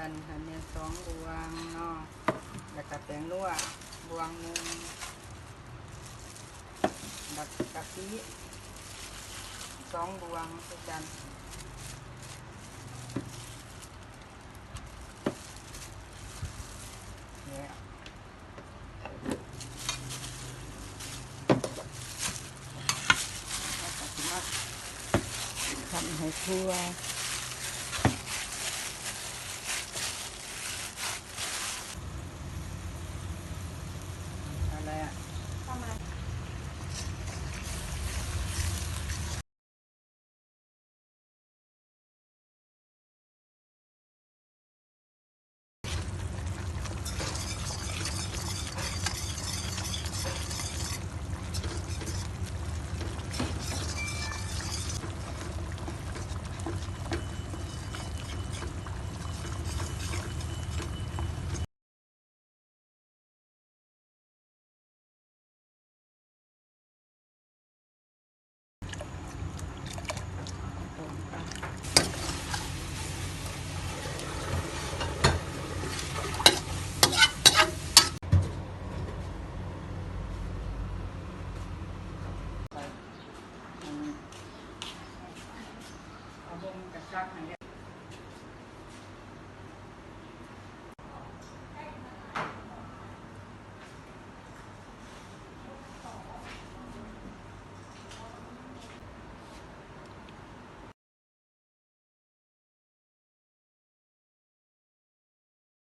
ອັນ ໃຫ້ແມ່ນສອງບ່ວງເນາະ ແລ້ວກະແປ້ງນົວບ່ວງໜຶ່ງ ແລ້ວກະກະປິສອງບ່ວງຄືກັນ ແລ້ວ ເຮົາກະຊິມາທຳໃຫ້ທົ່ວ ເອົາແລ້ວ ປະມານ